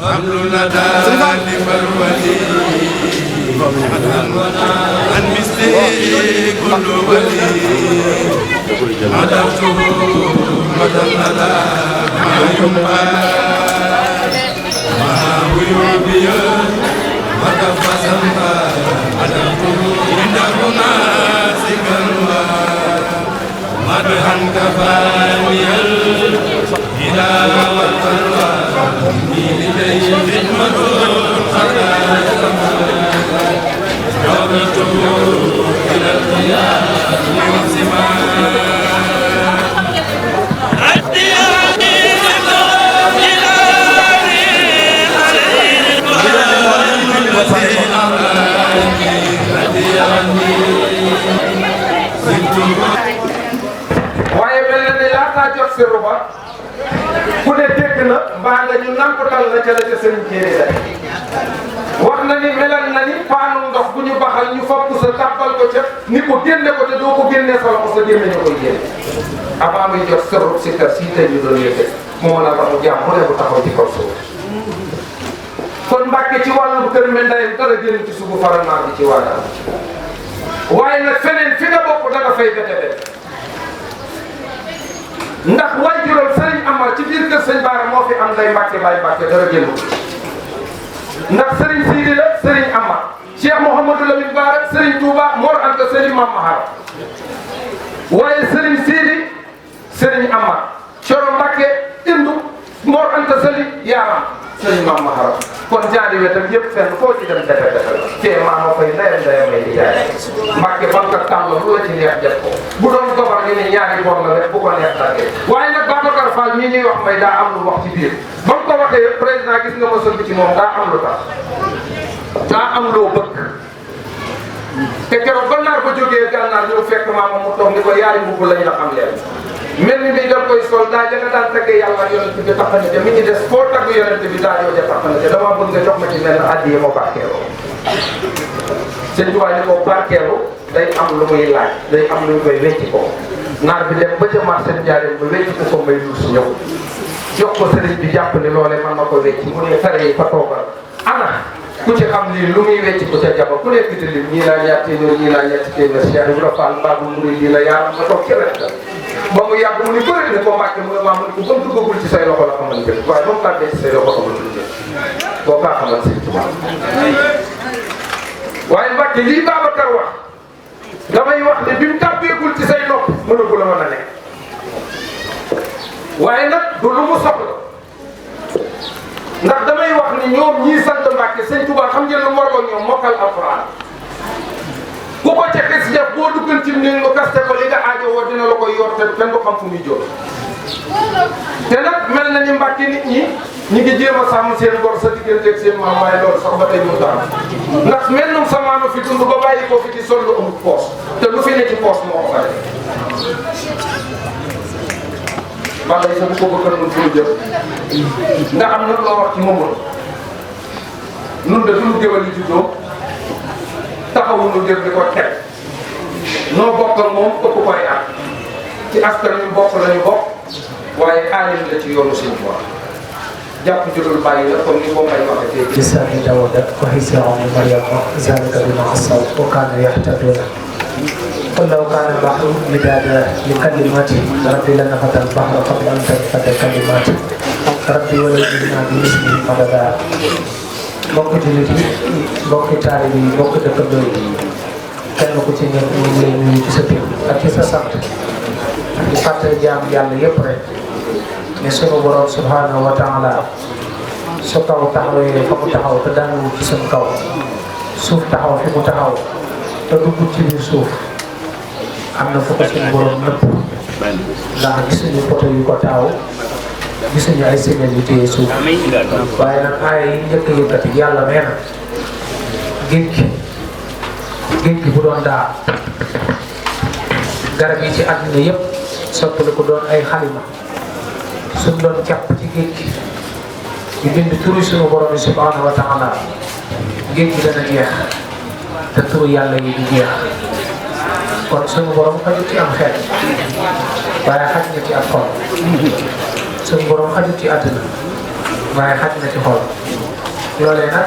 حبل لدى لمرولي عن مثله كل ولي عدوته مدى لدى ما ينبى ما ويوبي وكفى عدوته عندهما سكروا مدحا كفاني الإله والقلوى إليه خدمة خلائق جعلته إلى القيام والزمان waaye mel na ne laataa jot sirru ba ku ne dégg na mbaa nga ñu nampatal na ca la ca sëriñ Jéeri la wax na ni melal na ni paanu ndox bu ñu baxal ñu fopp sa tàbbal ko ca ni ko génne ko te doo ko génnee sa loxo sa génne ñu koy génne avant muy jot sirru si kër si tey ñu doon yëkkati moo la tax mu jàmm mu ne bu taxaw ci kaw suuf kon Mbàkke ci wàllu kër me ndeyam dara génn ci suufu faranaa bi ci wàllam waaye nag feneen fi nga bokk da nga fay bete bete ndax waay juróom Serigne Amar ci biir kër sëñ Baara moo fi am nday Mbàkke Baay Mbàkke dara génn ndax Serigne Sidi la Serigne Amar Cheikh Mouhamadou Lamine Baara Serigne Touba Mor Anta Serigne Mame Mahar waaye Serigne Sidi Serigne Amar Coro Mbàkke Indu Mor Anta Sali Yaaram Serigne Mame Mahar kon jaari wetam yëpp fenn foo ci dem defe defe la tee maama fay ndeyam may di jaay Mbàkke banque tàll lu la ci neex def ko bu doon gobar ñu ne ñaari bor la rek bu ko neex tàggee waaye nag Babacar Fall mii ñuy wax may daa am lu wax ci biir ba mu ko waxee président gis nga ma sëgg ci moom daa am lu tax daa am loo bëgg te keroog ba naar ba jógee gànnaar ñëw fekk maama mu toog ni ko yaari mbubb lañ la xam leen mel ni bi daf koy sol daa ja nga daan taggee yàlla yonent bi taxani te mi ci des foo tagg yonent bi daa yoo ja taxani te dama bëgg nga jox ma ci mel na addiye ma barkeeloo sëñ Tuubaa ni ko barkeelu day am lu muy laaj day am lu ñu koy wecci ko naar bi dem ba ca marché Njaaréem ba wecci ko may luus ñëw jox ko sëriñ bi jàpp ni loolee man ma ko wecci mu ne fere yi fa toogal ana ku ci xam lii lu muy wecci ko ca jaba ku nekk di lim ñii laa ñaar téeméer ñii laa ñetti téeméer Cheikh Ibrahima Fall Babou Mouride lii la yaaram ma toog ci rek ba mu yàgg mu ni bëri ne ko Mbàkke mu ne maa mu ne ko ba mu duggagul ci say loxo la xamante ne waaye ba mu tàggee ci say loxo xamante ne boo kaa xamal Sëriñ Tuubaa waaye Mbàkke lii Babacar wax damay wax ne bi mu tàbbeegul ci say nopp mënagul a mën a nekk waaye nag du lu mu soxla ndax damay wax ni ñoom ñii sant Mbàkke Sëriñ Tuubaa xam ngeen lu mu waroon ñoom mokkal alxuraan ku ko ca xis def boo duggan ci ni nga kaste ko li nga aajo woo dina la koy yor te kenn du xam fu muy jóg te nag mel na ni Mbàkke nit ñi ngi jéem a sàmm seen bor sa digganteeg seen maam waaye loolu sax ba tey mu taal ndax mel num sa maama fi dund ba bàyyi ko fi ci sol lu amul poos te lu fi ne ci poos moo ko fa def wala sa bu ko bëggal nun fu ñu jëm ndax am na loo wax ci Mamadou nun de duñu géwal yi juddoo taxawuñu ngir di ko teg noo bokk ak moom ëpp koy at ci askan ñu bokk lañu bokk waaye aalim la ci yoonu Sëriñ Tuubaa jàpp jurul bàyyi la comme ni ko may waxe tey lisaani Daawuda wa hisaani Maryama zalika bima asaw wa kaanu yahtaduna qul law kaana al-bahru midaadan li kalimati rabbi lanafada al-bahru qabla an tanfada kalimati rabbi wa law ji'naa bi mislihi madadaa mbokk jullit yi mbokki taalibe yi mbokk dëkkandoo yi kenn ku ci nekk ñu ngi lay nuyu ci sa tur ak ci sa sant di fàttali jaam yàlla yëpp rek ne sunu borom subhanahu wa taala su kaw taxawee fa mu taxaw te daanu ci sunu kaw suuf taxaw fi mu taxaw te dugg ci biir suuf am na fu ko suñu borom nëpp ndax gisuñu poto yu ko taaw gisuñu ay signal yu téye suuf waaye nag aaya yi njëkk a yëkkati yàlla nee na géej gi bu doon daa garab yi ci àdduna yëpp soppali ko doon ay xalima suñ doon jàpp ci géej gi ñu bind turu suñu borom subhanahu wa taala géej gi dana jeex te turu yàlla yi du jeex kon suñu borom xajut ci am xel waaye xaj na ci ak xol suñu borom xajut ci àdduna waaye xaj na ci xol loolee nag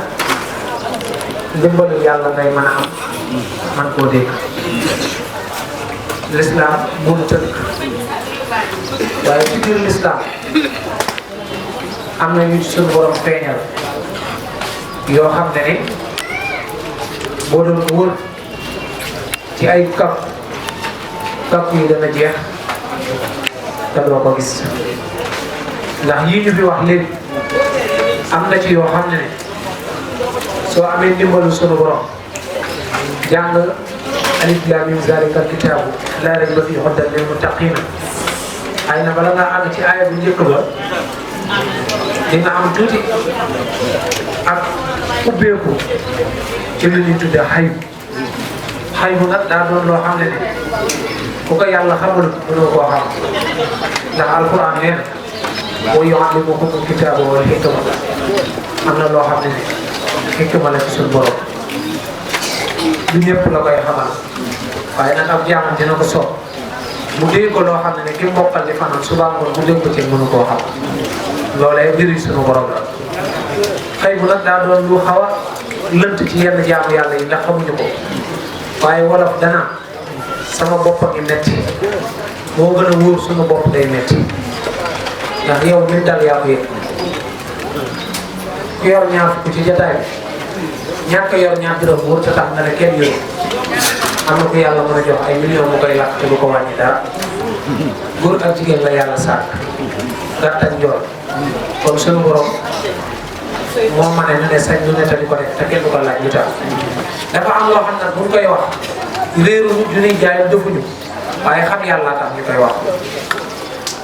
ndimbalu yàlla ngay mën a am man koo dégg l'islam bu mu tënk waaye ci biir l'islam am na ñu ci suñu borom feeñal yoo xam ne ni boo doon wër ci ay kap yi dana jeex te doo ko gis ndax yii ñu fi wax léegi am na ci yoo xam ne ne soo amee ndimbalu sunu borom jàng alif laam miim zaalikal kitaabu laa rayba fiihi hudan lil muttaqiin ay na bala nga àgg ci aaya bu njëkk ba dina am tuuti ak ubbeeku ci li ñuy tuddee xaybu nag daa doon loo xam ne ne ku ko yàlla xamul mënoo koo xam ndax alquran nee na wa yuallimukumul kitaaba wal hikma am na loo xam ne ne hikma la ci suñu borom du ñëpp la koy xamal waaye nag ab jaamam dina ko soob mu dégg ko loo xam ne ne ki mbokkal di fanaan suba ngoon mu dégg ko ci mënu koo xam loolee mbiri suñu borom la xëy bu nag daa doon lu xaw a lënt ci yenn jaamu yàlla yi ndax xamuñu ko waaye wolof dana sama bopp a ngi metti moo gën a wóor suñu bopp day metti ndax yow mi dal yaa ko yëg ku yor ñaar fukk ci jataay bi ñàkk a yor ñaar dërëm wóor ta tax nga ne kenn yëg am na ko yàlla mën a jox ay millions mu koy lakk te du ko wàññi dara góor ak jigéen la yàlla sàkk gàtt ak njool kon suñu borom moo ma ne ne sañ lu ne te di ko def te kenn du ko laaj lu tax dafa am loo xam ne buñ koy wax réeru nit ñu ñuy jaay defuñu waaye xam yàlla tax ñu koy wax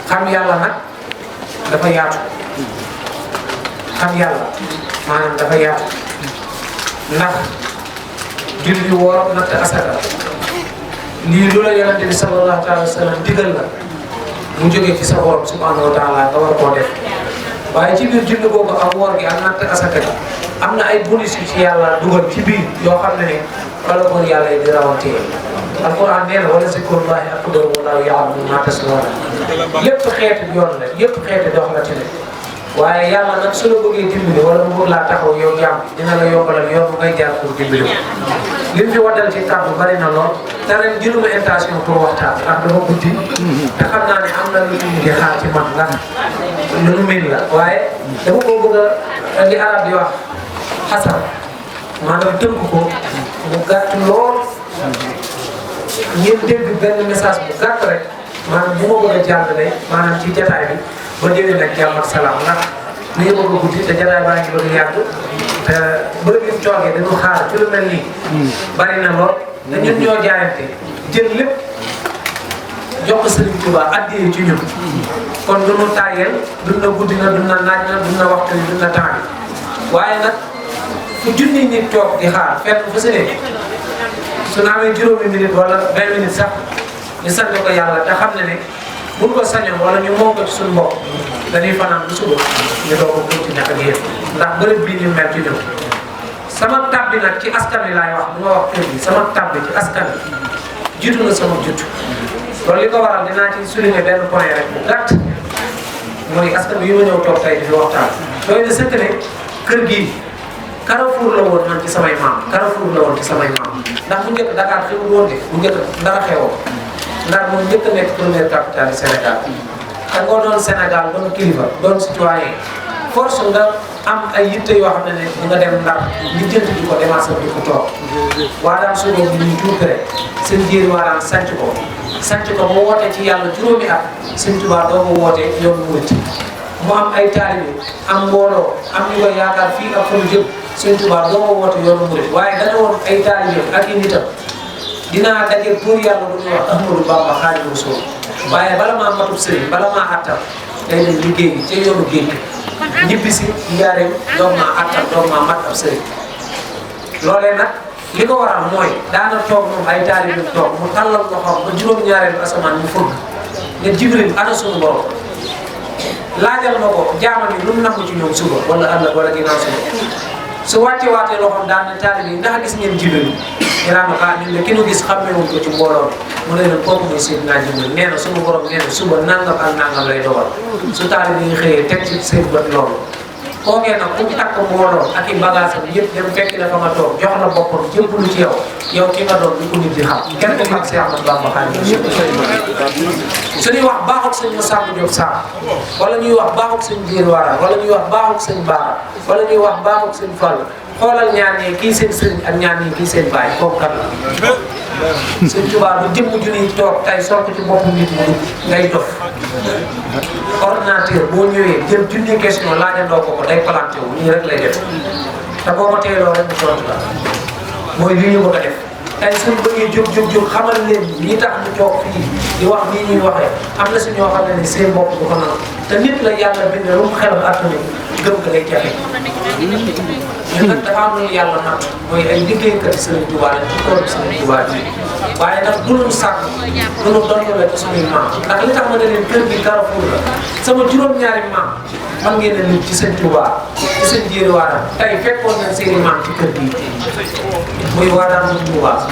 xam yàlla nag dafa yaatu xam yàlla maanaam dafa yaatu ndax julli woor natt asaka lii lu la yonente bi sallallahu alayhi wa sallam digal la mu jógee ci sa borom subhanahu wa taala nga war koo def waaye ci biir julli boobu ak woor gi ak natt asaka gi am na ay bonus yu ci yàlla dugal ci biir yoo xam ne ne wala kon yàlla yi di rawantee alquran nee na wala zikrullahi akbar wallahu ya'lamu ma tasna'un lépp xeeti yoon la lépp xeeti dox la ci ne waaye yàlla nag su la bëggee dimbali wala mu bëgg laa taxaw yow jàmm dina la yombalal yoon bu ngay jaar pour dimbali ko li mu fi waddal ci kàddu bari na lool te ren jëluma intention pour waxtaan ndax dafa guddi te xam naa ne am na lu ñu di xaar ci man ndax lu nu mel la waaye dama ko bëgg a li arab di wax xasal maanaam tënk ko mu gàtt lool ngeen dégg benn message bu gàtt rek maanaam bu ma bëgg a jàllale maanaam ci jataay bi ba déwén nag jàmm ak salaam ndax li ñu bëgg a guddi te jataay baa ngi bëgg yàgg te bërëb yi mu toogee dañu xaar ci lu mel nii bari na lool te ñun ñoo jaayante jël lépp jox ko Sëriñ Tuubaa addiyee ci ñun kon du ñu tàyyeel dun na guddi na dun na naaj na dun na waxtu dun na temps bi waaye nag fu junni nit toog di xaar fenn fu si ne su na amee juróomi minute wala 20 minutes sax ñu sant ko yàlla te xam ne ne buñ ko sañoon wala ñu moo ko ci suñu bopp dañuy fanaan bu suba ñu doog a continuer ak yéen ndax bërëb bii ñu mel ci ñun sama tab bi nag ci askan wi laay wax bu ma wax kër gi sama tab bi ci askan wi jiitu na sama jutt loolu li ko waral dinaa ci souligner benn point rek bu gàtt mooy askan wi ma ñëw toog tey di fi waxtaan doy na sëkk ne kër gii Carrefour la woon man ci samay maam Carrefour la woon ci samay maam ndax bu njëkk Dakar xewul woon de bu njëkk dara xewoo ndax moom njëkk a nekk première capitale du Sénégal te ngoo doon Sénégal doon kilifa doon citoyen force nga am ay yitte yoo xam ne di nga dem Ndar ñu jënd di ko démarché di ko toog waa daan sugoo bi ñuy tuuti rek seen jéeri waa daan sanc ko mu wootee ci yàlla juróomi at Sëñ Tuubaa doo ko wootee yoonu murit mu am ay taalibe am mbooloo am ñu koy yaakaar fii ak fa mu jëm Sëñ Tuubaa doo ko woote yoonu murit waaye dana woon ay taalibe ak i nitam dinaa daje pour yàlla bu ñuy wax Ahmadou Bamba Xaadimu Rasuul waaye bala maa matub sëriñ bala maa attal day dem liggéey bi ca yoonu géej gi ñibbi si njaareem doog maa attal doog maa mat ab sëriñ loolee nag li ko waral mooy daana toog moom ay taalibe toog mu tàllal loxoom ba juróom-ñaareelu asamaan mu fëgg ne Jibril ana sunu borom laajal ma ko jaamam yi lu mu nangu ci ñoom suba wala ëllëg wala ginnaaw suba su wàccee waatee loxoom daan na taalibe yi ndax gis ngeen Jibril ñu naan ma ñun de ki nu gis xamee wuñ ko ci mbooloo mu ne leen kooku mooy Seydina Jibril nee na sunu borom nee na suba nangam ak nangam lay dogal su taalibe yi xëyee teg ci seen bët loolu kookee nag ku takk mbooloo ak i bagage am yëpp dem fekk la fa nga toog jox la boppam jébbalu ci yow ki nga doon du ko nit di xam kenn du mag si Ahmadou Bamba Xaadimu Rasuul su ñuy wax baaxut sëñ Masamba Diop Samb wala ñuy wax baaxut sëñ Biir Wara wala ñuy wax baaxut sëñ Baara wala ñuy wax baaxut sëñ Fall xoolal ñaar ñii kii seen sëriñ ak ñaar ñii kii seen baay kooku kan la sëñ Tuubaa bu jëmm ju ñuy toog tey sol ko ci boppu nit mu dugg ngay dof ordinateur boo ñëwee jël junni question laajandoo ko day planté wu nii rek lay def te boo ko teeloo rek mu tontu la mooy li ñu bëgg a def tey suñ bëggee jóg xamal leen ñi tax ñu toog fii di wax nii ñuy waxee am na si ñoo xam ne ni seen bopp du ko nangu te nit la yàlla bind lu mu xelam attanu gëm ko lay jafe ñun nag dafa am lu yàlla nag mooy ay liggéeykat Sëriñ Tuubaa la ci toolu Sëriñ Tuubaa bi waaye nag du ñu sàkk du ñu dontale ci suñuy maam ndax li tax ma ne leen kër gi Carrefour la sama juróom-ñaari maam man ngeen ne nit ci Sëriñ Tuubaa ci seen jéeri waadam tey fekkoon nañ seeni maam ci kër gi muy waadam mu Tuubaa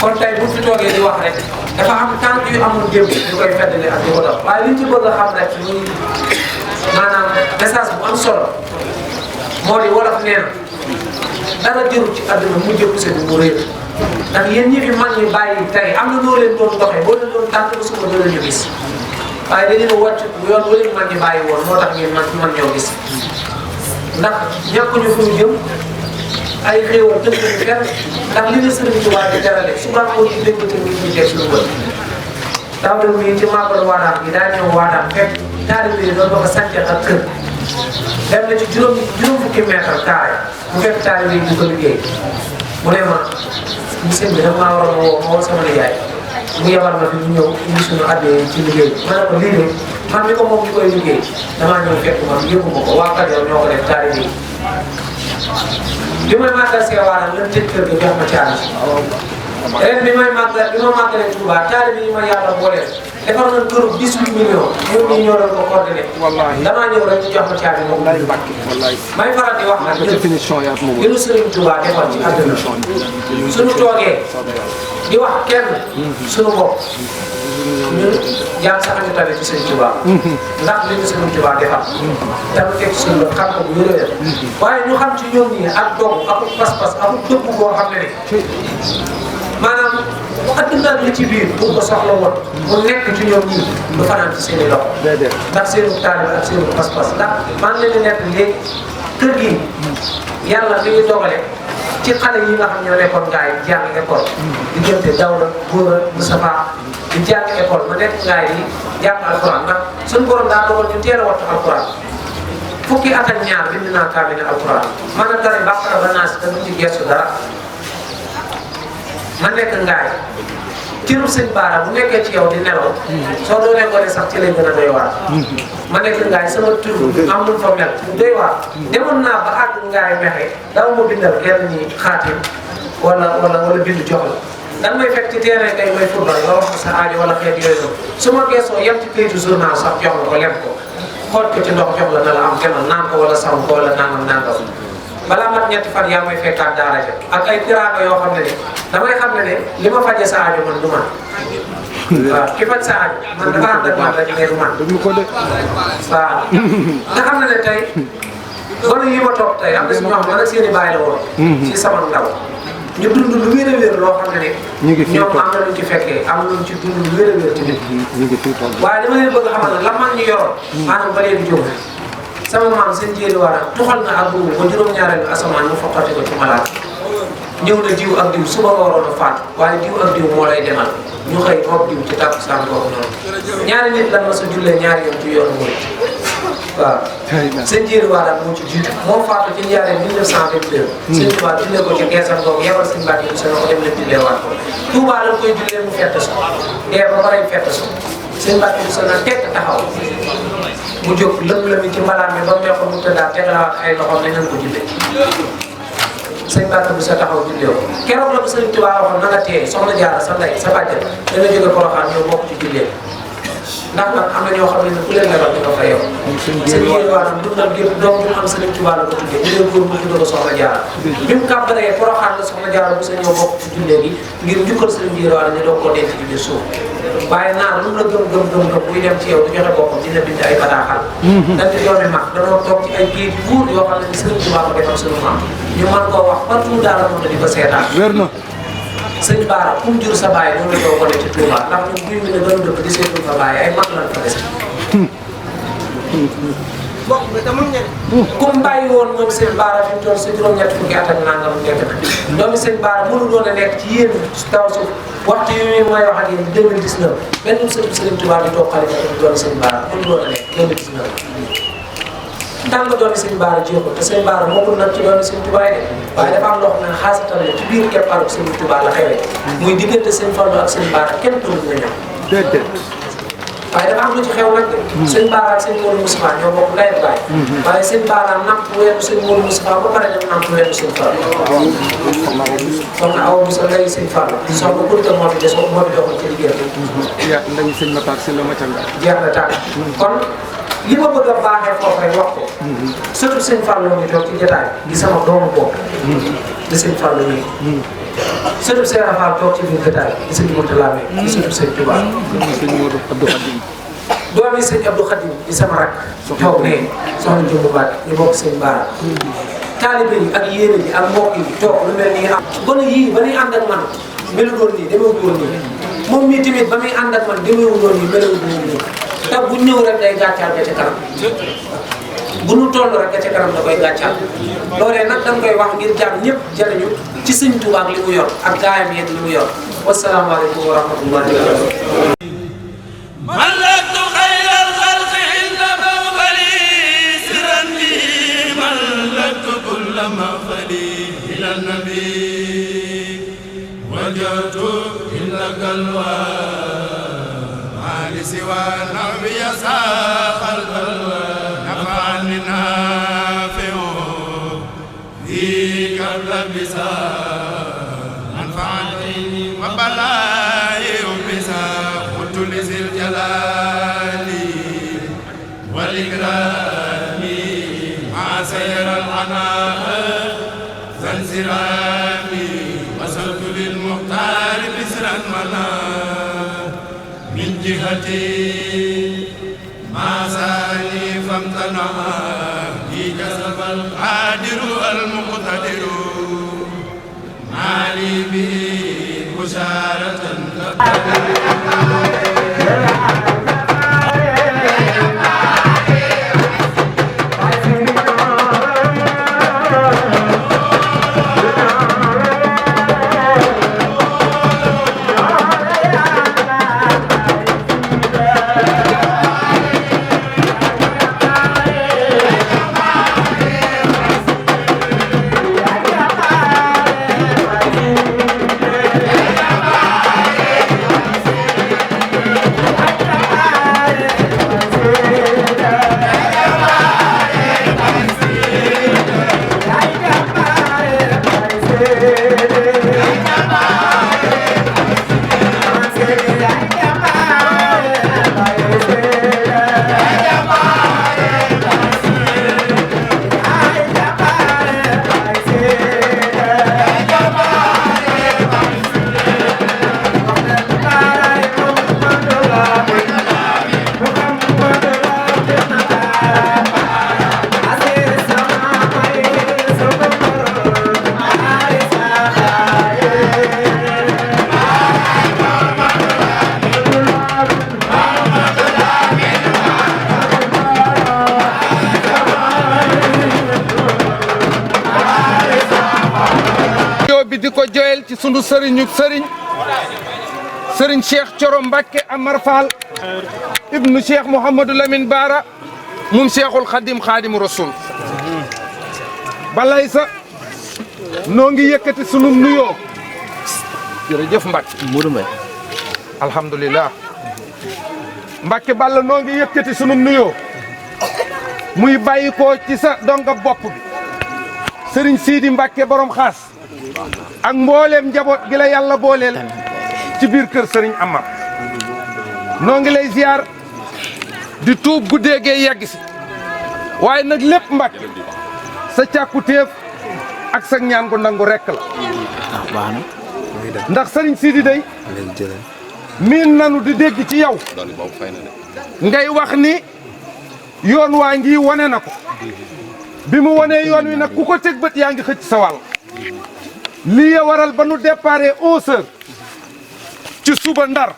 kon tey bu fi toogee di wax rek dafa am tànk yu amul démb ñu koy feddali ak di ko dox waaye liñ ci bëgg a xam rek muy maanaam message bu am solo moo di wolof nee na dara jëru ci àdduna mu jëpp seen mu réer ndax yéen ñi fi mag ñi bàyyi tey am na noo leen doon doxee boo leen doon tànk ba suba doo leen ñu gis waaye dañu ne wàcc yoon wala mag ñi bàyyi woon moo tax ngeen man ñoo gis ndax ñàkkuñu fu ñu jëm ay xéewal dëgg ñu fenn ndax li la Sëriñ Tuubaa di terale su baax ko ci dégg te ñu teg suñu bët daaw de mii ci màggalu waadaam gi daa ñëw waadaam fekk taalibe yi doon ba ko sàncee ak kër dem na ci juróom fukki mètre carré mu fekk taalibe yi di ko liggéey mu ne ma monsieur bi dafa maa waroon woo ma woo sama nijaay mu yebal ma fi ñu ñëw indi suñu addee ci liggéey ma ne ko lii de man mi ko moom ñu koy liggéey damaa ñëw fekk man yëngu ma ko waa Kajoor ñoo ko def taalibe yi bi may màggal see waaram lan tëj kër ga jox ma caabi ren bi ma màggalee Touba taalibe yi ma yàlla booleel defar nañ këru 18 millions ñoom ñii ñoo doon ko coordonné damaa ñëw rek ñu jox ma caabi moom may faral di wax nag ñun li nu Sëriñ Touba defal ci àdduna suñu toogee di wax kenn suñu bopp ñun jàng sax ñu tamit ci Sëriñ Touba ndax li ñu Sëriñ Touba defal tamit teg suñu bopp xam ko bu wér waaye ñu xam ci ñoom ñii ak doog ak pas-pas ak dëgg boo xam ne ni maanaam adduna li ci biir pour ko soxla woon mu nekk ci ñoom ñii du fanaan ci seen i loxo ndax seenu taalibe ak seenu pas-pas ndax man leen di nekk léegi kër gi yàlla mi ngi dogale ci xale yi nga xam ñoo nekkoon ngaay jàng école diggante Dawda Góora Moustapha di jàng école ma nekk ngaay yi jàng alquran ndax suñu borom daa dogal ñu teel a wattu alquran fukki at ak ñaar bind naa kaamil alquran man a tari Baqara ba Naas te duñ ci gestu dara ma nekk ngaay cëru sëñ Baara bu nekkee ci yow di nelaw soo doonee ko ne sax ci lay gën a doy waar ma nekk ngaay sama tur am lu fa mel doy waar demoon naa ba àgg ngaay mexe daaw ma bindal kenn ñi xaatim wala bind jox la dan may fekk ci terrain kay may football nga wax ko sa aajo wala xeet yooyu noonu su ma geesoo yem ci këyitu journal sax jox la ko lem ko xool ko ci ndox jox la na la am kenn naan ko wala saw ko wala nangam balaa mat ñetti fan yaa may fekkaat daara ja ak ay tiraanga yoo xam ne ni damay xam ne li ma faje sa aajo man du man waaw ki faj sa aajo man dafa ànd ak man rek mais du man waaw nga xam ne tey gone yi ma toog tey am na si ñoo xam ne nag seen i bàyyi la woon si sama ndaw ñu dund lu wér a wér loo xam ne ni ñoom am na luñ ci fekkee am luñ ci dund lu wér a wér tamit waaye dama leen bëgg a xamal ne la man ñu yoroon maanaam ba léegi jóg sama maam seen jéeri waaraam tuxal na ak boobu ba juróom-ñaareelu asamaan mu foqati ko ci malaat ñëw na diw ak diw suba nga waroon a faat waaye diw ak diw moo lay demal ñu xëy rob diw ci takkusaan boobu noonu ñaari nit lan ma sa jullee ñaari yoon ci yoonu murit waaw seen jéeri waaraam moo ci jiitu moo faatu ci njaaree 1922 seen Tuubaa jullee ko ci geesam boobu yebal seen bàtt bi seen ko dem leen jullee waat ko Tuubaa lañ koy jullee mu fett so dee ba pare fett so seen bàtt bi seen tekk taxaw mu jóg lëm-lëmi ci mbalaan mi ba mu nekkoon mu tëddaat tegalawaat ay loxoom ne nañ ko jullee sëñ Mbàkke bu sa taxaw jullee ko keroog la ko sëñ Tuubaa waxoon na nga teey soxna Jaara sa ndey sa bàjjen dana jóge Poroxaan ñëw bokk ci jullee ndax nag am na ñoo xam ne ku leen lebal di nga fa yow seen biir waanam dundal gépp doom bu am Sëriñ Tuubaa la ko tuddee bu dee góor mu tudd ko Soxna Jaara bi mu kàbbaree Poroxaan la Soxna Jaara bu sa ñëw bokk ci jullee gi ngir njukkal seen biir waanam ñu doog koo denc ci biir suuf waaye naar lu mu la gëm buy dem ci yow du joxe boppam dina bind ay bataaxal dañ di doomi mag danoo toog ci ay kii buur yoo xam ne ni Sëriñ Tuubaa ko defal suñu maam ñu mën koo wax partout daal la mën di ko seetaan wér na sëñ Baara kum jur sa baay noonu la doo ko def ci Touba ndax ñun buy mu ne gënu dëkk di seetul fa baay ay mag lañ fa des kum bàyyi woon moom sëñ Baara fi mu toll si juróom-ñett fukki at ak nangam nekk na doomi sëñ Baara mënu doon a nekk ci yéen taw suuf waxtu yi mooy wax ak yéen 2019 benn sëriñ Touba di toog xale bi doon sëñ Baara mënu doon a nekk 2019 tant que doomi sëñ Baara jeexul te sëñ Baara bokkul nag ci doomi sëñ Touba yi de waaye dafa am loo xam ne xaasital la ci biir keppaaru sëñ Touba la xewee muy diggante sëñ Fallu ak sëñ Baara kenn tollu na ñoom waaye dafa am lu ci xew nag de sëñ Baara ak sëñ Modou Moustapha ñoo bokk ndey ak baay waaye sëñ Baara namp weeru sëñ Modou Moustapha ba pare dem namp weeru sëñ Fallu soxna Awa Moussa lay sëñ Fallu soxna Kunta moo fi des moo fi doxal ci liggéey bi ndañu sëñ Matar si la ma ca jeex na tàkk kon li ma bëgg a baaxee foofu rek wax ko surtout sëñ Fallou mi toog ci jotaay di sama doomu bopp di sëñ Fallou mi surtout sëñ Rafal toog ci biir jotaay di sëñ Mourtala mi di surtout sëñ Touba sëñ Modou Abdou Khadim doomi sëñ Abdou Khadim di sama rak toog ne soxna Jumbu Baat ñu bokk sëñ Baara taalibe yi ak yéene yi ak mbokk yi toog lu mel nii am gone yii ba ñuy ànd ak man melu doon nii demeewul woon nii moom mii tamit ba muy ànd ak man demeewul woon nii melewul woon nii te bu ñëw rek day gàccaal ga ca kanam bu nu toll rek ga ca kanam da koy gàccaal loolee nag dañ koy wax ngir jàmm ñëpp jariñu ci sëñ Tuubaa ak li mu yor ak gaayam yeeg li mu yor wasalaamaaleykum wa rahmatullahi wa barakatuh ملكت خير الخلق عند مغفلي سرا لي ملكت كل مغفلي إلى النبي وجدت إنك الوالي سوى النبي ساق البلوى نفعني نافع فيك اللبسا منفعتي وبلاي بسا قلت لذي الجلال والإكرام مع سير العناء زنزرامي وصلت للمختار بسرا منا من جهتي ما سالي فامتنع في كسب القادر المقتدر مالي به بشارة di ko joyel ci sunu sëriñu sëriñ Cheikh Thioro Mbacké Amar Fall ibnu Cheikh Mouhamadou Lamine Bara moom Cheikhul Khadim Khadim Rasoul balay sa noo ngi yëkkati sunu nuyoo jërëjëf Mbacké Modou Mbaye alhamdulilah Mbacké Balla noo ngi yëkkati sunu nuyoo muy bàyyi ko ci sa donga bopp bi sëriñ Sidi Mbacké borom xaas ak mbooleem njaboot gi la yàlla booleel ci biir kër Serigne Amar noo ngi lay ziar di tuub guddeegee yegg si waaye nag lépp Mbàkke sa càkkutéef ak sa ñaan gu nangu rekk la ndax sëriñ Sidi day miin nanu di dégg ci yow ngay wax ni yoon waa ngi wane na ko bi mu wanee yoon wi nag ku ko teg bët yaa ngi xëcc sa wàll lii ya waral ba nu déparé 11h ci suba Ndar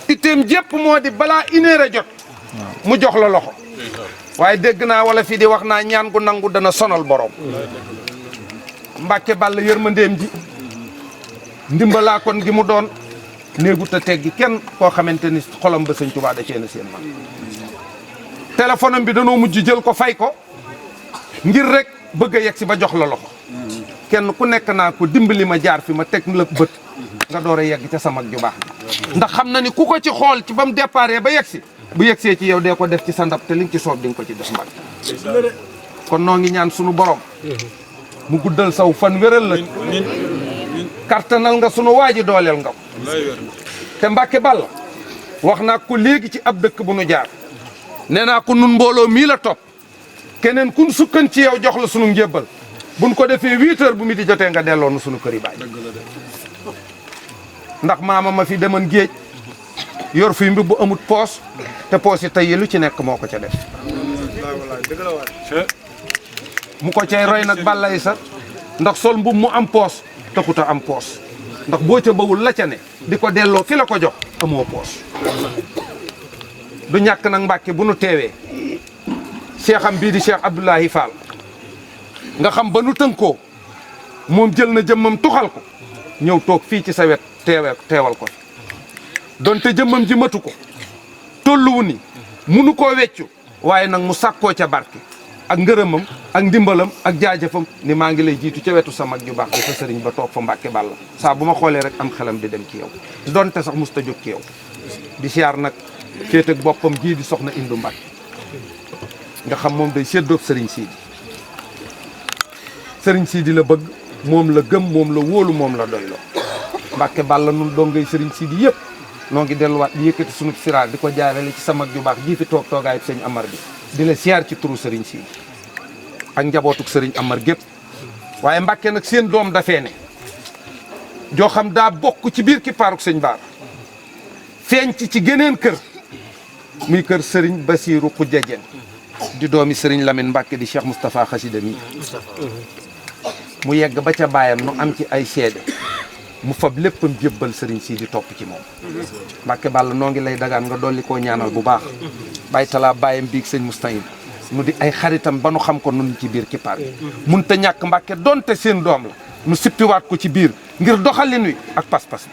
itam jépp moo di balaa 1h jot mu jox la loxo waaye dégg naa wala fii di wax naa ñaan gu nangu dana sonal borom Mbàkke Balla yërmandeem ji ndimbalaa kon gi mu doon néegut a teggi kenn koo xamante ni xolam ba sëñ Tuubaa da cee na seen man téléphone am bi danoo mujj jël ko fay ko ngir rek bëgg a yegg si ba jox la loxo kenn ku nekk naa ko dimbali ma jaar fi ma teg la bët nga door a yegg ca sa mag ju baax ndax xam na ni ku ko ci xool ci ba mu déparé ba yegg si bu yeggsee ci yow dee ko def ci sa ndab te li nga ci soob di nga ko ci def Mbàkke kon noo ngi ñaan sunu borom mu guddal saw fan wéral la kartanal nga sunu waaji dooleel nga ko te Mbàkke Balla wax naa ko léegi ci ab dëkk bu nu jaar nee naa ko nun mbooloo mii la topp keneen kun sukkan ci yow jox la sunu njébbal buñ ko defee 8h bu mi di jotee nga delloo nu sunu kër yi baay ndax maama ma fi demoon géej yor fi mbir bu amut poos te poos yi tey lu ci nekk moo ko ca def mu ko cay roy nag Balla yi sa ndax sol mbub mu am poos taxut a am poos ndax boo ca bawul la ca ne di ko delloo ki la ko jox amoo poos du ñàkk nag Mbàkke bu nu teewee seexam bii di Cheikh Abdoulahi Fall nga xam ba nu tënkoo moom jël na jëmmam tuxal ko ñëw toog fii ci sa wet teewal ko donte jëmmam ji matu ko tolluwu ni munu koo weccu waaye nag mu sàkkoo ca barke ak ngërëmam ak ndimbalam ak jaajëfam ni maa ngi lay jiitu ca wetu sa mag ju baax di sa sëriñ ba toog fa Mbàkke Balla saa bu ma xoolee rek am xelam di dem ci yow donte sax musta jóg ci yow di siyaar nag féet ak boppam jii di soxna Indu Mbàkke nga xam moom day séddoob sëriñ Sidi la bëgg moom la gëm moom la wóolu moom la doyloo Mbàkke Balla nun dongay sëriñ Sidi yëpp noo ngi delluwaat di yëkkati sunu siraar di ko jaarale ci sa mag ju baax jii fi toog toogaayub sëñ Amar bi di la siyaar ci turu sëriñ Sidi ak njabootuk sëriñ Amar gépp waaye Mbàkke nag seen doom dafee ne joo xam daa bokk ci biir kippaaruk sëñ Baar feeñ ci geneen kër muy kër sëriñ Basiiru Xujja Jeen di doomi sëriñ Lamine Mbàkke di Cheikh Moustapha Xasida mi mu yegg ba ca baayam nu am ci ay seede mu fab léppam jébbal sëriñ Sidi topp ci moom Mbàkke Balla noo ngi lay dagaan nga dolli koo ñaanal bu baax bàyyi talaa bàyyam biig sëñ Moustahine nu di ay xaritam ba nu xam ko nun ci biir kippaar bi mun te ñàkk Mbàkke donte seen doom la nu sippiwaat ko ci biir ngir doxalin wi ak pas-pas bi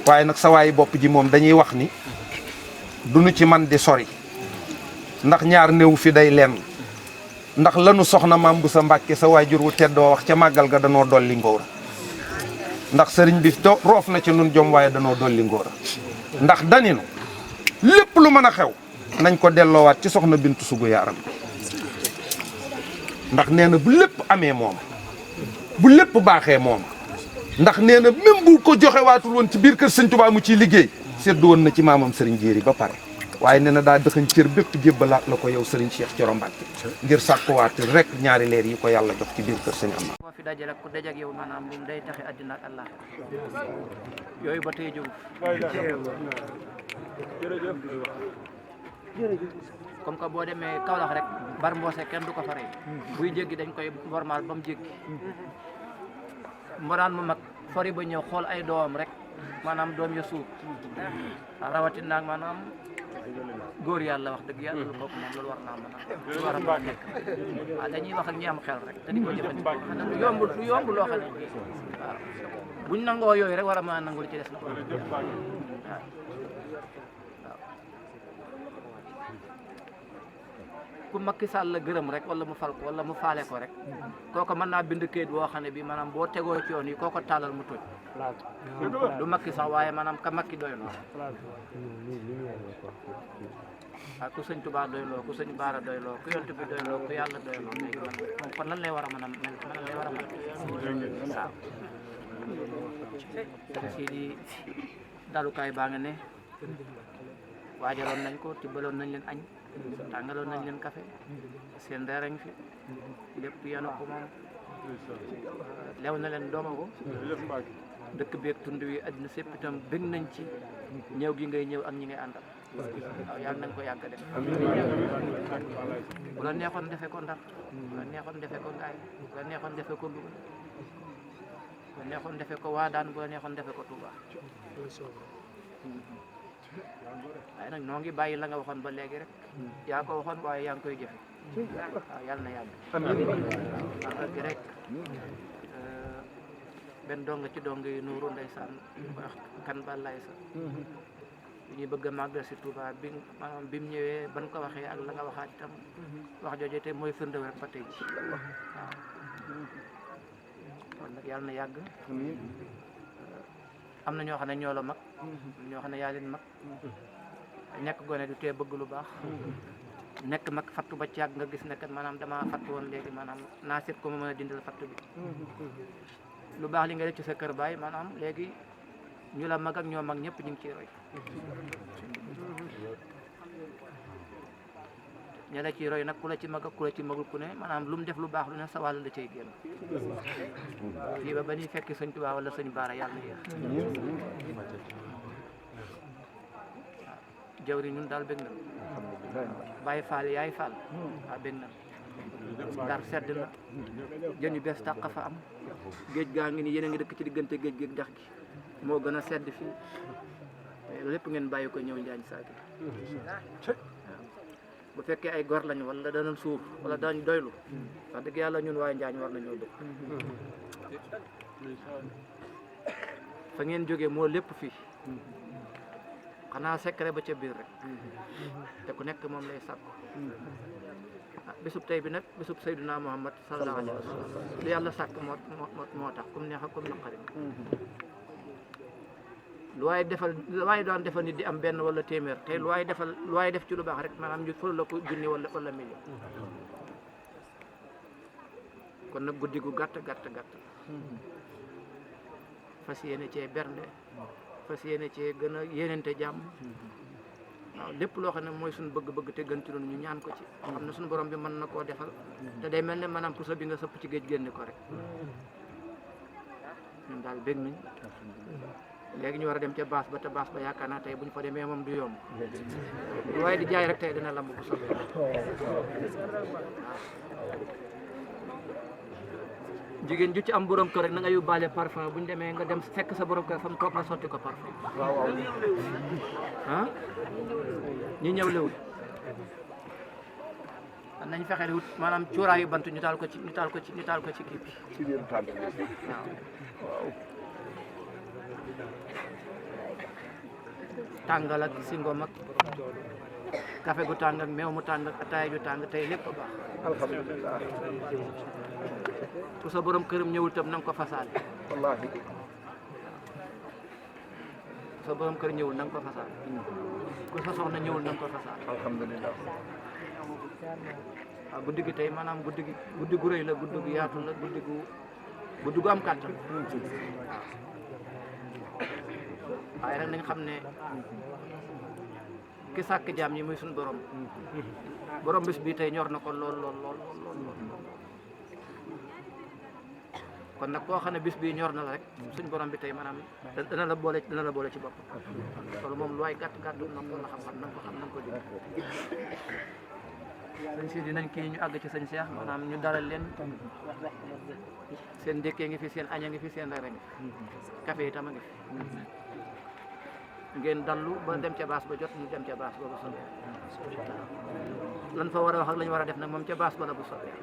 waaye nag sa waayi bopp ji moom dañuy wax ni du nu ci man di sori ndax ñaar néew fi day lenn ndax lanu soxna maam bu sa Mbàkke sa waajur wu teddoo wax ca màggal ga danoo dolli ngóora ndax sëriñ bi roof na ci nun jom waaye danoo dolli ngóora ndax daninu lépp lu mën a xew nañ ko delloowaat ci soxna bintu sugu yaaram ndax nee na bu lépp amee moom bu lépp baaxee moom ndax nee na même bu ko joxewaatul woon ci biir kër sëñ Tuubaa mu ciy liggéey seddu woon na ci maamam sëriñ Jéeri ba pare waaye nee na daa dëxañ cër bépp jébbalaat la ko yow sëriñ Cheikh Thioro Mbacke ngir sàkkuwaat rek ñaari leer yi ko yàlla jox ci biir kër sëñ Amma boo fi dajale ku dajak yow maanaam moom day taxe àddina ak Allah yooyu ba tey jógu comme que boo demee Kaolack rek bar mboose kenn du ko fa rey buy jéggi dañ koy normal ba mu jéggi mbaraan mu mag fori ba ñëw xool ay doomam rek maanaam doom ya suuf rawatina naag maanaam góor yàlla wax dëgg yàlla lu bokk moom loolu war naa mën a war a mën a nekk waaw dañuy wax ak ñi am xel rek te di ko jëfandikoo xam ne lu yomb loo xam ne waaw buñ nangoo yooyu rek war a mën a nangu li ci des la waaw ku Macky Sall la gërëm rek wala mu fal ko wala mu faale ko rek kooko mën naa bind kayit boo xam ne bi maanaam boo tegoo ci yoon yi kooko tàllal mu toj du Macky sax waaye maanaam ka Macky doy loo waaw ku sëñ Tuubaa doy loo ku sëñ Baara doy loo ku yonent bi doy loo ku yàlla doy loo léegi man moom kon lan lay war a mën a mel lan lay war a mën a waaw si di dalukaay baa nga ne waajaloon nañ ko tibbaloon nañ leen añ tàngaloon nañ leen café seen reerañ fi lépp yenu ko moom lew na leen dooma ko dëkk bi ak tund wi àddina sépp itam bëgg nañ ci ñëw gi ngay ñëw ak ñi ngay àndal waaw yàlla nañ ko yàgg def bu la neexoon defe ko Ndar bu la neexoon defe ko Ngaay bu la neexoon defe ko Louga bu la neexoon defe ko Waadaan bu la neexoon defe ko Touba waaye nag noo ngi bàyyi la nga waxoon ba léegi rek yaa ko waxoon waaye yaa ngi koy jëfe waaw yàlla na yàgg waaw gi rek benn donga ci dong yi nuuru ndeysaan wax kan ba lay sa bi ñuy bëgg a màggal si Touba bi maanaam bi mu ñëwee ban ko waxee ak la nga waxaat itam wax jooju te mooy firnde rek ba tey ji waaw kon nag yàlla na yàgg am na ñoo xam ne ñoo la mag ñoo xam ne yaa leen mag nekk gone du tee bëgg lu baax nekk mag fattu ba ci yàgg nga gis ne kat maanaam dama fattu woon léegi maanaam naa seet ko ma mën a dindal fattu bi lu baax li nga def ci sa kër baay maanaam léegi ñu la mag ak ñoo mag ñëpp ñu ngi ciy roy ña la ciy roy nag ku la ci mag ak ku la ci magul ku ne maanaam lu mu def lu baax lu ne sa wàll la cay génn fii ba ñuy fekki sëñ Tuubaa wala sëñ Baara yàlla na yéex jawri ñun daal bëgg na Baay Faal yaay Faal waaw bëgg na Ndar sedd na jën yu bees tàq fa am géej gaa ngi ni yéen a ngi dëkk ci diggante géej gi ak dex gi moo gën a sedd fii lépp ngeen bàyyi ko ñëw Njaañ Saake bu fekkee ay gor lañu wala danañ suuf wala dañ doylu wax dëgg yàlla ñun waaye Njaañ war nañoo dëkk fa ngeen jógee moo lépp fii xanaa secret ba ca biir rek te ku nekk moom lay sàkku bisub tey bi nag bisub Seydina Muhammad sallallahu alayhi wa sallam lu yàlla sàkk moo tax kum neex ak kum naqari lu waaye daan defal nit di am benn wala téeméer tey lu waaye def ci lu baax rek maanaam ñu ful la ko junni wala million kon nag guddi gu gàtt fas yéene cee bernde fas yéene cee gën a yéenente jàmm waaw lépp loo xam ne mooy suñu bëgg-bëgg te gën ci doon ñu ñaan ko ci xam ne suñu borom bi mën na koo defal te day mel ne maanaam puso bi nga sëpp ci géej génne ko rek ñun daal bég nañ léegi ñu war a dem ca baas ba te baas ba yaakaar naa tey bu ñu fa demee moom du yomb waaye di jaay rek tey dina lamb bu soobee jigéen ju ci am borom kër rek na nga yóbbaale parfum bu ñu demee nga dem fekk sa borom kër fa mu toog nga sotti ko parfum ah ñi ñëw lewut nañ fexe wut maanaam cuuraayu bant ñu taal ko ci kii bi ci biir tànn waaw tàngal ak singom ak café gu tàng ak meew mu tàng ak ataaya ju tàng tey lépp baax alhamdulilah ku sa borom këram ñëwul tam na nga ko fasaale wallahi ku sa borom kër ñëwul na nga ko fasaale ku sa soxna ñëwul na nga ko fasaale alhamdulilah waaw guddi gi tey maanaam guddi gu rëy la guddi gu yaatu la guddi gu am kàttan waaye nag nañ xam ne ki sàkk jaam ñi muy suñu borom bis bii tey ñor na ko lool kon nag koo xam ne bis bii ñor na la rek suñ borom bi tey maanaam dana la boole ci bopp loolu moom lu waay gàtt na ko la xam na ko dégg sëñ si dinañ kii ñu àgg ci sëñ Cheikh maanaam ñu dalal leen seen ndékkee ngi fi seen aña ngi fi seen reer ngi fi café itam a ngi fi ngeen dallu ba dem ca baas ba jot ñu dem ca baas ba bu soobee lan fa war a wax ak la ñu war a def nag moom ca baas ba la bu soobee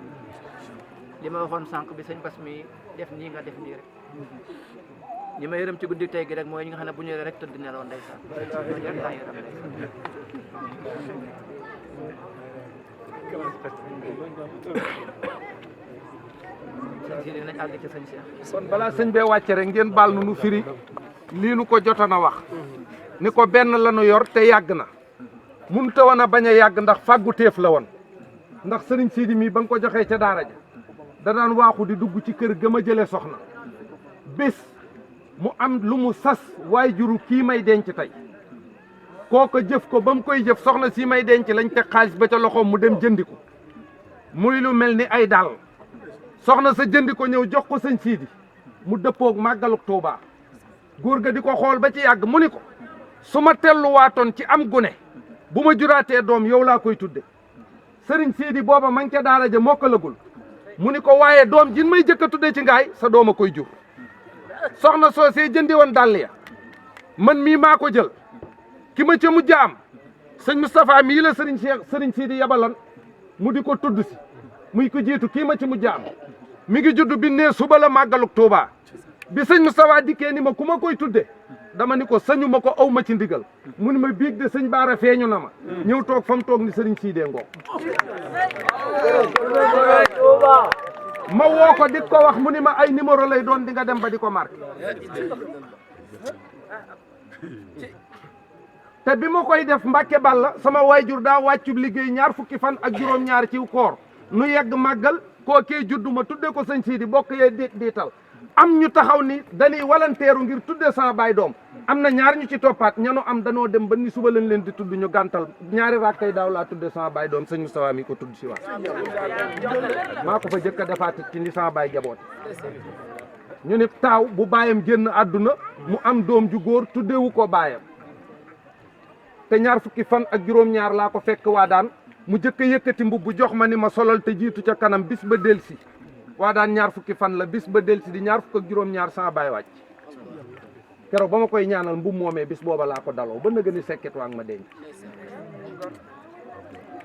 li ma waxoon sànq bi sëñ Bas mi def nii nga def nii rek ñi ma yërëm ci guddi tey gi rek mooy ñi nga xam ne bu ñëwee rek tëdd nelaw ndeysaan ñooñu rek laa yërëm ndeysaan sëñ si dinañ àgg ci sëñ Cheikh kon balaa sëñ bee wàcce rek ngeen baal nu firi lii nu ko jotoon a wax ni ko benn la nu yor te yàgg na mun ta woon a bañ a yàgg ndax fàggu téef la woon ndax sëriñ Sidi mii ba nga ko joxee ca daara ja da daan waaxu di dugg ci kër ga ma jëlee soxna bés mu am lu mu sas waay juru kii may denc tey kooko jëf ko ba mu koy jëf soxna si may denc lañ teg xaalis ba ca loxoom mu dem jëndi ko muy lu mel ni ay dàll soxna sa jëndi ko ñëw jox ko sëñ Siidi mu dëppoog màggaluk Tuubaa góor ga di ko xool ba ci yàgg mu ni ko su ma telluwaatoon ci am gune bu ma juraatee doom yow laa koy tudde sëriñ Siidi booba ma ngi ca daara ja mokkalagul mu ni ko waaye doom jin may jëkk a tudde ci ngaay sa doom a koy jur soxna soosee jëndi woon dàll ya man mii maa ko jël ki ma ca mujj am sëñ Moustapha mii la sëriñ Siidi yabalan mu di ko tudd si muy ko jiitu kii ma ci mujj am mi ngi judd bi nee suba la màggaluk Tuubaa bi sëñ Moustapha dikkee ni ma ku ma koy tudde dama ni ko sañu ma ko aw ma ci ndigal mu ni ma biig de sëñ Baara feeñu na ma ñëw toog fa mu toog ni sëriñ Siidee ngoog ma woo ko di ko wax mu ni ma ay numéro lay doon di nga dem ba di ko marqué te bi ma koy def Mbàkke Balla sama wayjur daa wàccub liggéey ñaar fukki fan ak juróom-ñaar ci koor nu yegg màggal koo kee juddu ma tudde ko sëñ Siidi bokk yee diital am ñu taxaw ni dañuy walanteeru ngir tudde sama baay doom am na ñaar ñu ci toppaat ñanu am danoo dem ba ni suba lañ leen di tudd ñu gàntal ñaari rakkay daaw laa tudde sama baay doom sëñ Moustapha mi ko tudd si waat maa ko fa jëkk a defaat ci ni sama baay jaboot ñu ni taaw bu baayam génn àdduna mu am doom ju góor tuddewu ko baayam te ñaar fukki fan ak juróom-ñaar laa ko fekk waa daan mu jëkk a yëkkati mbubb bu jox ma ni ma solal te jiitu ca kanam bis ba delsi waa daan ñaar fukki fan la bis ba delsi di ñaar fukk ak juróom-ñaar sama baay wàcc keroog ba ma koy ñaanal mbub moomee bis booba laa ko daloo ba nëgë ni sekket waa ngi ma denc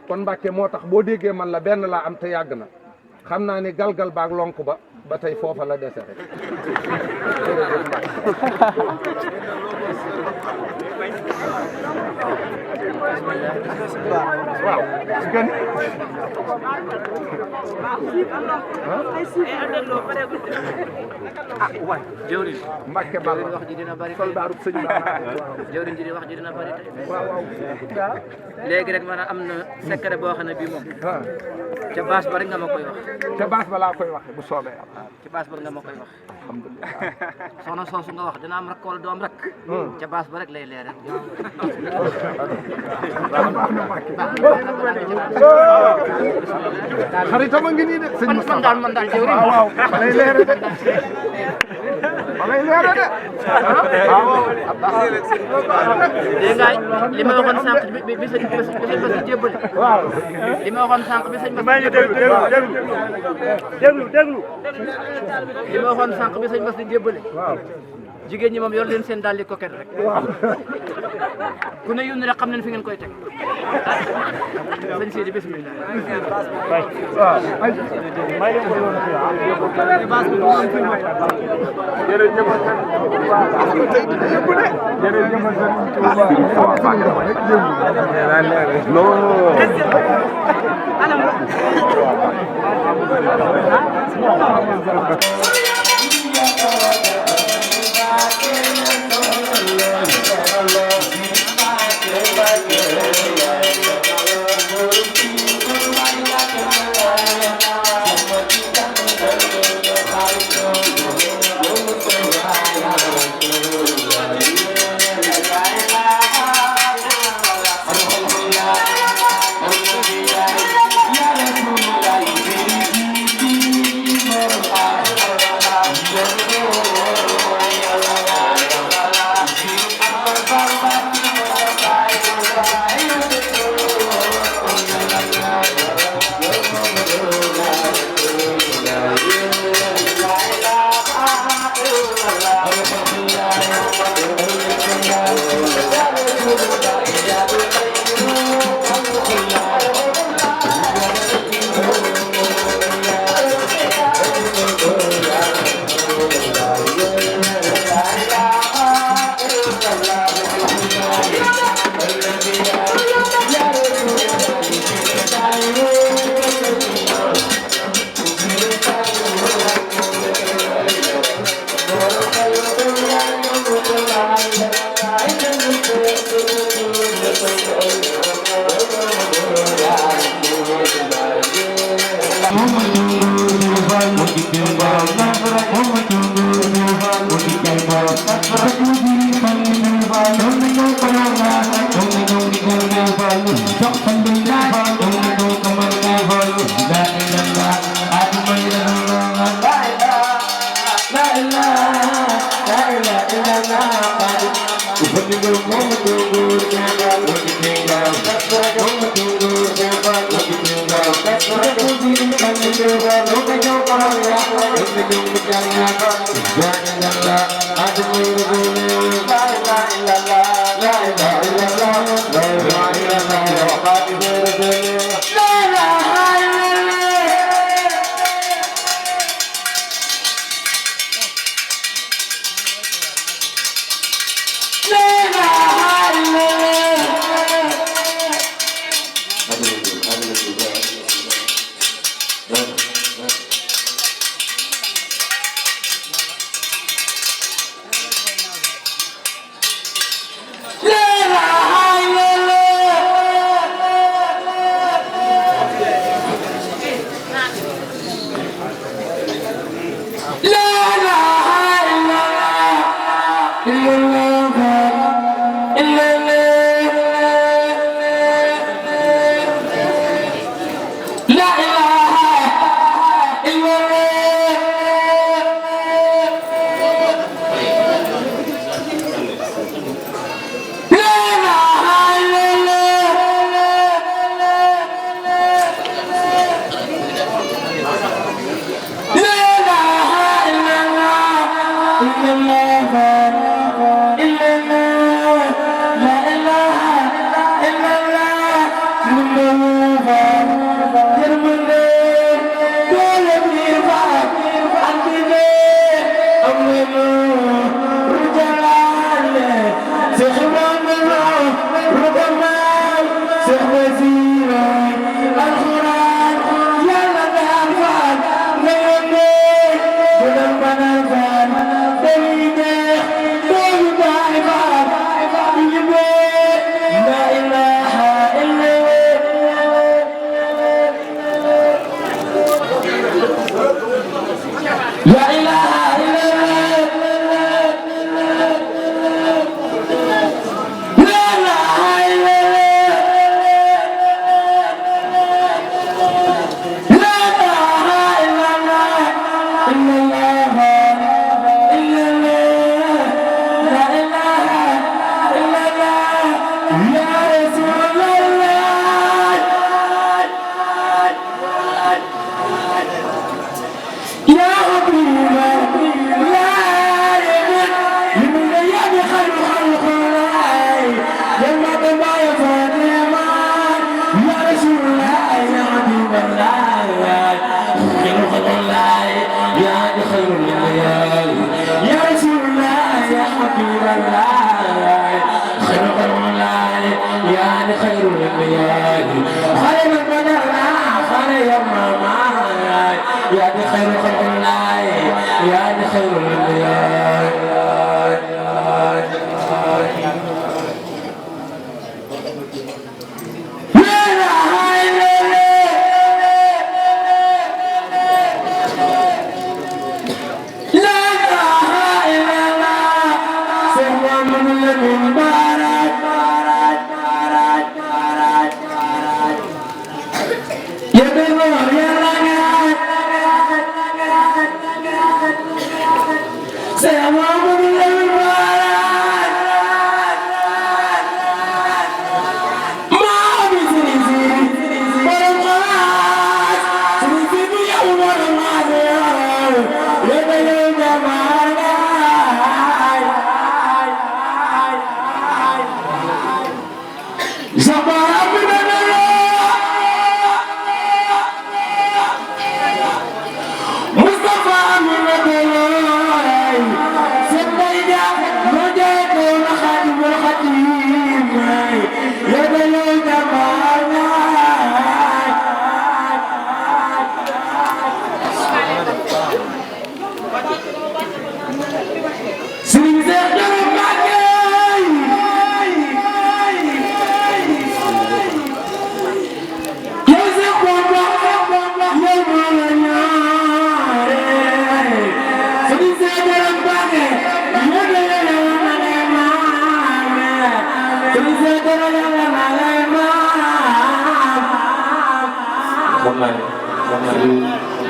kon Mbàkke moo tax boo déggee man la benn laa am te yàgg na xam naa ni galgal baag lonk ba tey foofa la dese rek waaw gën waay jëwriñ Mbàkke Balla wax ji dina bari soldaaru sëñ Ba jëwriñ ji di wax ji dina bari tey waaw léegi rek maanaam am na secret boo xam ne bii moom ca baas ba rek nga ma koy wax te baas ba laa koy waxe bu soobee yàlla ci baas ba rek nga ma koy wax alhamdulilah soxna soosu nga wax dina am rakk wala doom rek ca baas ba rek lay leer rek xaritama ngi nii de sëñ Moustapha man daal jëwriñ waaw ba lay leere de ba lay leere de dégg nga li ma waxoon sànq bi sëñ Basi jébbale waaw li ma waxoon sànq bi sëñ Basi déglu li ma waxoon sànq bi sëñ Basi jébbale waaw jigéen ñi moom yor leen seen dàlli coquette rek ku ne yónni rek xam nañ fi ngeen koy teg sëñ Sidi bismillah waaw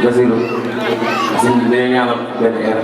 Basiru sëñ bi day ñaanal benn era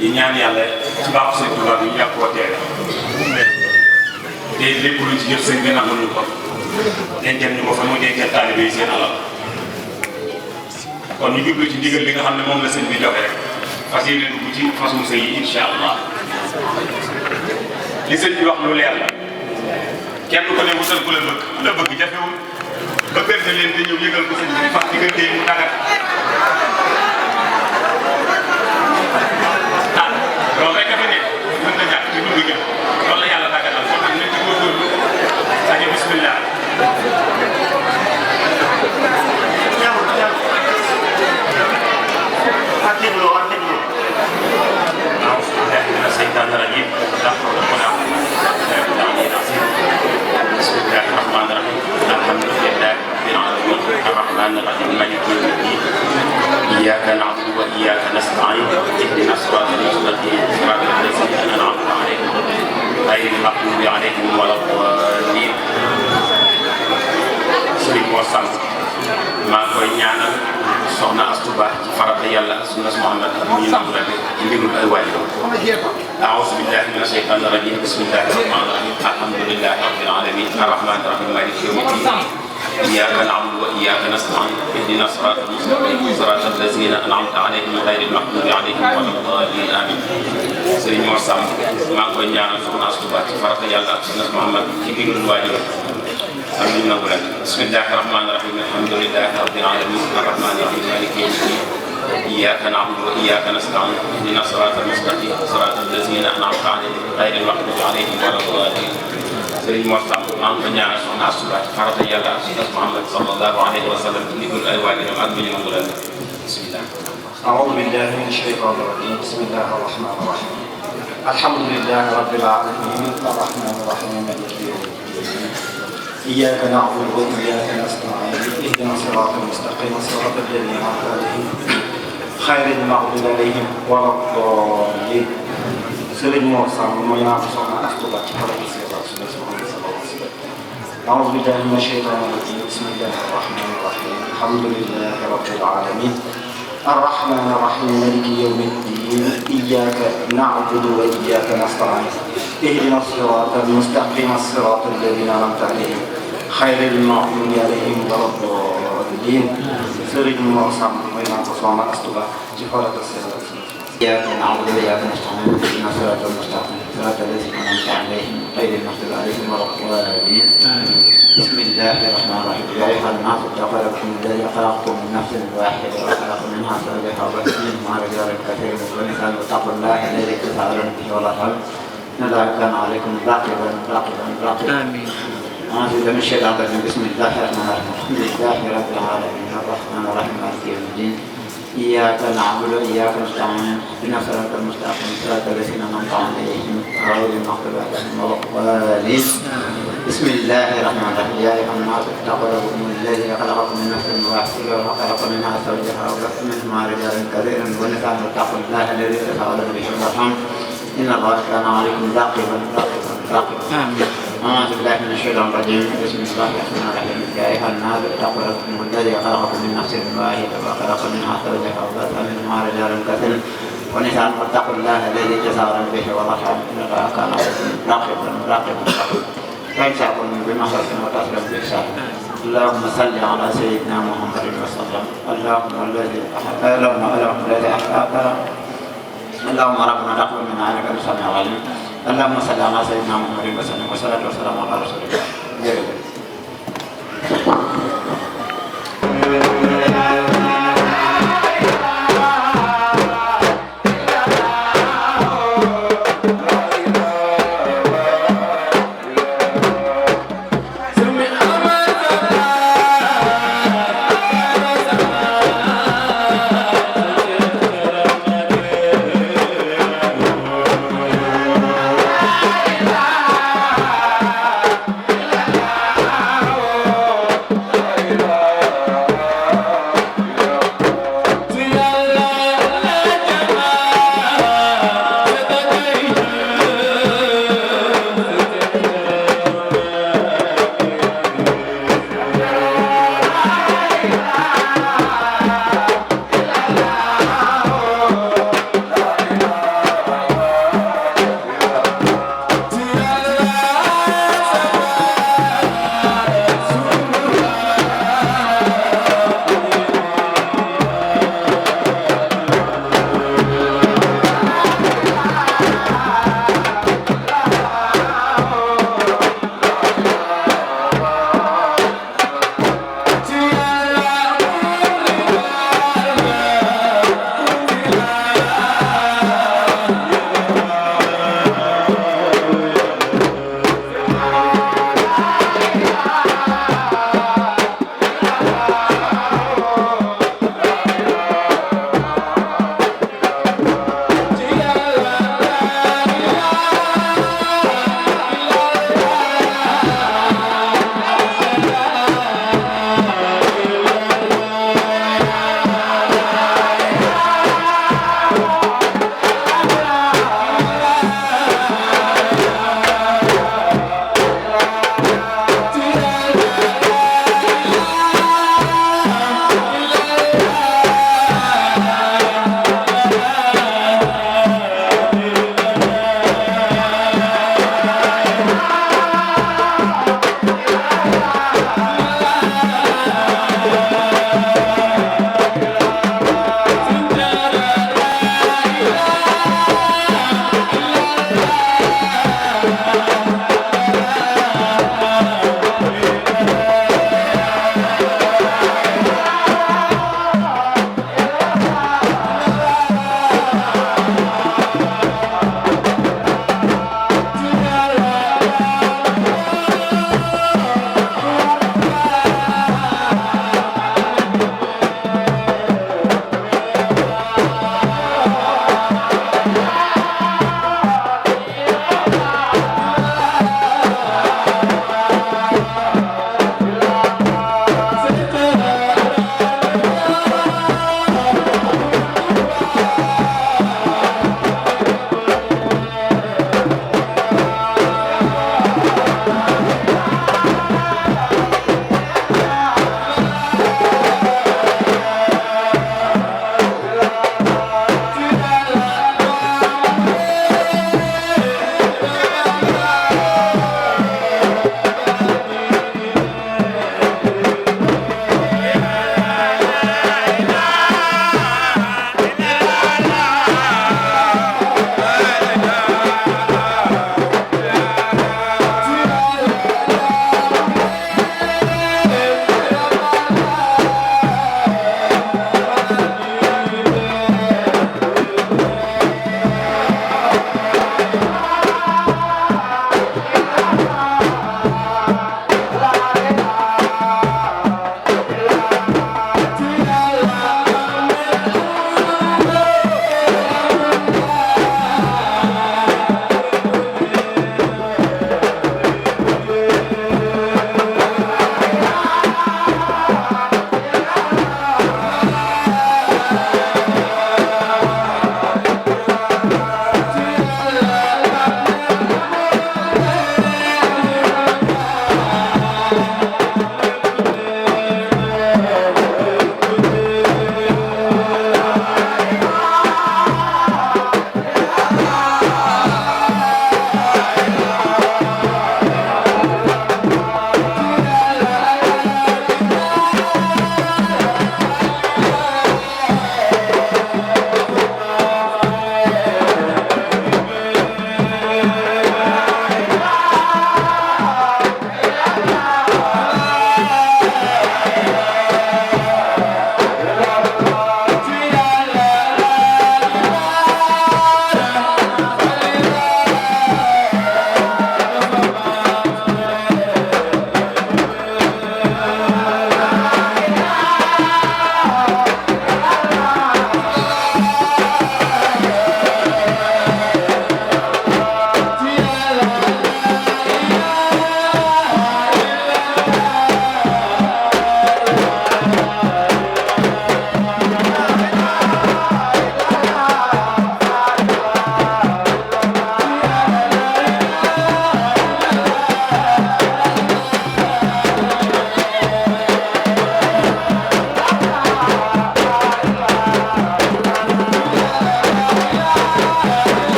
di ñaan yàlla ci baaxu sëñ Tuubaa bi ñu yàq koo teere te lépp luñ ci jëf sëñ bi nangul ñu ko dencal ñu ko fa muy dencal taalibe yi seen alal kon ñu jublu ci ndigal li nga xam ne moom la sëñ bi joxe rek fas yéene dugg ci fasum sëy yi incha allah li sëñ bi wax lu leer la kenn ko ne wutal ku la bëgg ku la bëgg jafewul bëggante leen te ñëw yëgal ko sëñ bi fas diggante mu dagat loolu rek dafa nekk mën na ñàkk ci dund gi loolu la yàlla tàggatal kon nag nañ ci góorgóorlu sañu bismillah أعوذ بالله من الشيطان الرجيم بسم الله الرحمن الرحيم الحمد لله رب العالمين الرحمن الرحيم مالك يوم الدين إياك نعبد وإياك نستعين اهدنا الصراط المستقيم صراط الذين أنعمت عليهم غير المغضوب عليهم ولا الضالين Sëriñ Mor Samb maa ngi koy ñaanal soxna Astu Ba ci farata yàlla ak sunna Muhammad ak ñu nangu rek ci ndigal ay waajur أعوذ بالله من الشيطان الرجيم بسم الله الرحمن الرحيم الحمد لله رب العالمين الرحمن الرحيم مالك يوم الدين إياك نعبد وإياك نستعين اهدنا الصراط المستقيم صراط الذين أنعمت عليهم غير المغضوب عليهم ولا الضالين آمين Sëriñ Mor Samb maa ngi koy ñaanal soxna Astu Ba ci farata yàlla ak sunna Muhammad ci ndigal waajur amin na bulan bismillahi rahmani rahim alhamdulillahi rabbil alamin arrahmani rahim maliki yawmi din iyyaka na'budu wa iyyaka nasta'in ihdina siratal mustaqim siratal ladzina an'amta alayhim ghayril maghdubi alayhim waladdallin Sëriñ Mor Samb maa ngi ko ñaanal soxna Astu Ba farata yàlla ak sunna Muhammad sallallahu alayhi wa sallam ndigul ay waajuram ak ñu nangu leen bismillah أعوذ بالله من الشيطان الرجيم بسم الله الرحمن الرحيم الحمد لله رب العالمين الرحمن الرحيم مالك يوم الدين إياك نعبد وإياك نستعين اهدنا الصراط المستقيم صراط الذين أنعمت عليهم خير المغضوب عليهم ولا الضالين. Sëriñ Mor Samb mooy naa ko soxna Astu Ba ci xarala si yàlla su ne soxna sallallahu alayhi wa sallam. أعوذ بالله من الشيطان الرجيم بسم الله الرحمن الرحيم الحمد لله رب العالمين الرحمن الرحيم مالك يوم الدين إياك نعبد وإياك نستعين اهدنا الصراط المستقيم الصراط الذين أنعمت عليهم خير المغضوب عليهم ولا الضالين. Sëriñ Mor Samb mooy naa ko soxna Astu Ba ci xarala si yàlla. إياك نعبد وإياك نستعين اهدنا الصراط المستقيم صراط الذين أنعمت عليهم غير المغضوب عليهم ولا الضالين. بسم الله الرحمن الرحيم يا أيها الناس اتقوا ربكم الذي خلقكم من نفس واحدة وخلق منها زوجها وبث منهما رجالا كثيرا ونساء واتقوا الله الذي تساءلون به والأرحام إن الله كان عليكم رقيبا. آمين. أعوذ بالله من الشيطان الرجيم بسم الله الرحمن الرحيم الحمد لله رب العالمين الرحمن الرحيم مالك يوم الدين إياك نعبد وإياك نستعين اهدنا الصراط المستقيم صراط الذين أنعمت عليهم غير المغضوب عليهم ولا الضالين. بسم الله الرحمن الرحيم يا أيها الناس اتقوا ربكم الذي خلقكم من نفس واحدة وخلق منها زوجها وبث منهما رجالا كثيرا ونساء واتقوا الله الذي تساءلون به والأرحام إن الله كان عليكم رقيبا. آمين. أعوذ بالله من الشيطان الرجيم بسم الله الرحمن الرحيم يا أيها الناس اتقوا ربكم الذي خلقكم من نفس واحدة وخلق منها زوجها وبث منهما رجالا كثيرا ونساء واتقوا الله الذي تساءلون به والأرحام إن الله كان عليكم رقيبا. فإن شاءكم بمحرة وتسلم بإحسان. اللهم صل على سيدنا محمد وسلم. اللهم الذي اللهم ربنا تقبل منا إنك أنت السميع العليم. اللهم صل على سيدنا محمد وسلم والصلاة والسلام على رسول الله.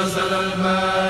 وصل الباب